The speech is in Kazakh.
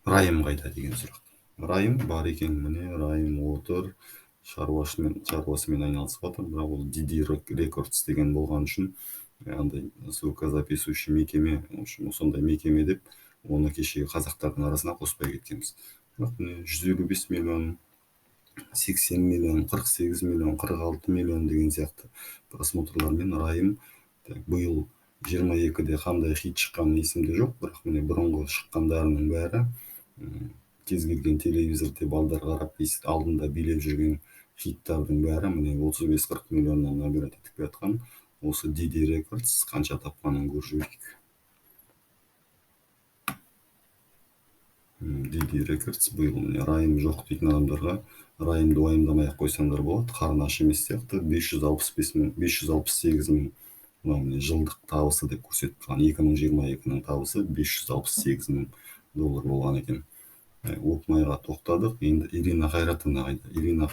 Райым қайда деген сұрақ. Райым бар екен, міне, Райым отыр, шаруасымен айналысып жатыр, бірақ ол Диди Рекордс деген болған үшін андай звукозаписывающий мекеме, в общем, сондай мекеме деп оны кешегі қазақтардың арасына қоспай кеткенбіз. Бірақ міне, 155 миллион, 80 миллион, 48 миллион, 46 миллион деген сияқты просмотрлармен Райым. Биыл 22-де қандай хит шыққаны есімде жоқ, бірақ міне, бұрынғы шыққандарының бәрі кез келген телевизорде балдар қарап, алдында билеп жүрген хиттардың бәрі, міне, 35-40 миллионнан набирать етіп келатқан осы Диди Рекордс қанша тапқанын көріп жіберейік. Диди Рекордс биыл, міне, Райым жоқ дейтін адамдарға Райымды уайымдамай ақ қойсаңдар болады, қарны аш емес сияқты. 565 мың, 568 мың, мынау міне, жылдық табысы деп көрсетіп тұрған 2022-нің табысы 568 мың доллар болған екен. Опмайға тоқтадық. Енді Ирина Қайратовна қайда? Ирина